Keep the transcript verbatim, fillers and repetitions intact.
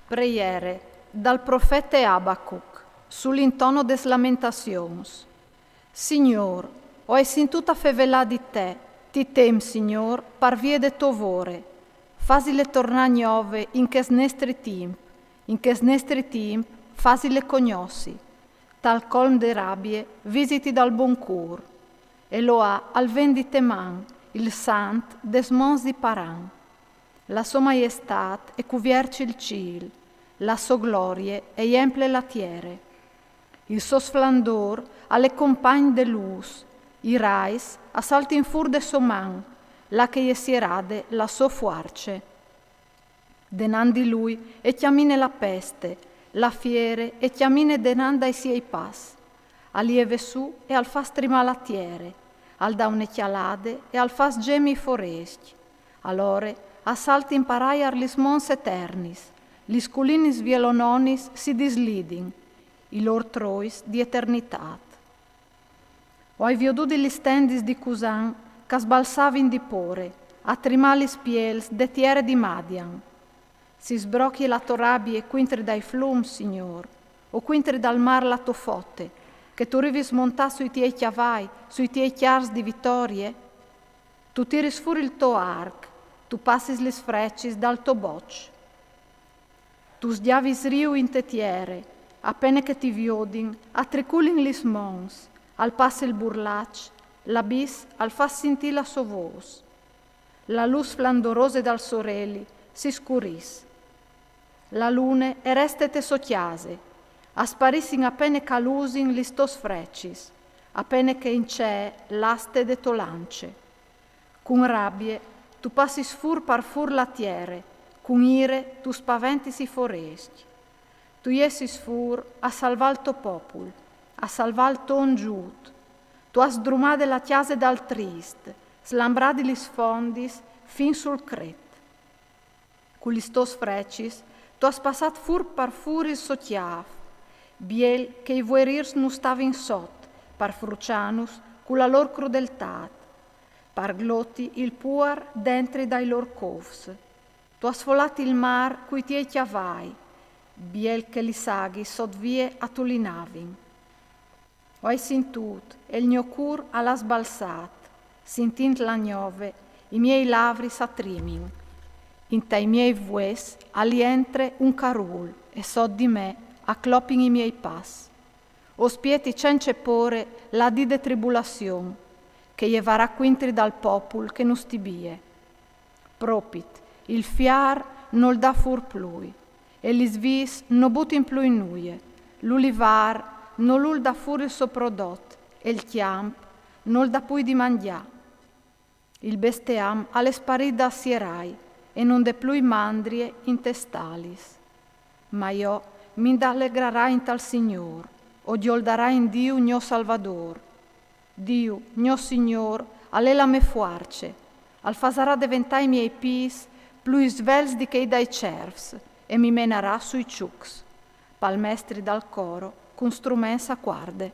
Preiere dal profete Abacuc, sul intono des lamentazions. Signôr, o ai sintût a fevelâ di te, ti tem, Signôr, par vie de tô vore. Fasile tornâ gnove in chest nestri timp, in chest nestri timp fasile cognossi. Tal colm de rabie visiti dal bon cûr. Eloà al ven di te man, il sant des monts di Paran. La sô maiestât e cuvierç il cîl, la sô glorie e jemple la tiere. Il so sflandôr al è compagn de lûs, i rais a saltin fûr de sô man, là che e je sierade la sô fuarce. Denant di lui e cjamine la peste, la fiere e cjamine denant dai siei pas. Al jeve sù e al fâs trimâ la tiere, al dà une cjalade e al fâs gjemi i forescj. Alore a saltin par aiar lis monts eternis, lis culinis vielononis si dislidin, i lôr trois di eternitât. O ai viodût lis tendis di Cusan ch'a sbalsavin di pôre, a trimâ lis piels de tiere di Madian. Si sbrocje la tô rabie cuintri dai flums, Signôr, o cuintri dal mâr la tô fote, che tu rivis montâ sui tiei cjavai, sui tiei cjars di vitorie? Tu tiris fûr il to arc, tu passis lis frecis dal to boç. Tu sgjavis riu inte tiere, a pene che ti viodin, a triculin lis monts, al passe il burlaç, l'abis al fâs sintî la sô vôs. La lûs sflandorose dal soreli si scurìs. La lune e reste te sô cjase, a sparissin a pene ch'a lusin lis tôs frecis, a pene che e incee l'aste de tô lance. Cun rabie tu passis fûr par fûr la tiere, cun ire tu spaventis i forescj. Tu jessis fûr a salvâ il to popul, a salvâ il to ongjût. Tu âs sdrumade la cjase dal trist, slambradi lis fondis fin sul cret. Cu lis tôs frecis tu âs passât fûr par fûr il so cjâf, biel che i vuerîrs nu stavin sot par fruçânus cu la lôr crudeltât, par gloti il puar dentri dai lôr cofs. Tu âs folât il mâr cui tiei cjavai, biel che lis aghis sot vie a tulinavin. O ai sintût e il gno cûr al à sbalsât, sintint la gnove, i miei lavris a trimin. Intai miei vues al jentre un carûl e sot di me a clopin i miei pas. O spieti cence pôre la dì de tribulazion, che e jevarà cuintri dal popul che nus tibie. Propit, il fiâr nol dà fûr plui, e lis vîs no butin plui nuie, l'ulivâr nol ûl dâ fûr il so prodot, e il cjamp nol dà plui di mangjâ. Il besteam al è sparît dai sierai, e no 'nd è plui mandrie intes stalis. Ma jo mi 'ndalegrarai intal Signôr, o gjoldarai in Diu gno Salvadôr. Diu, gno Signôr, al è la mê fuarce, al fasarà deventâ i miei pîts plui svelts di chei dai cerfs, e mi menarà sui çucs. Pal mestri dal coro, cun struments a cuarde.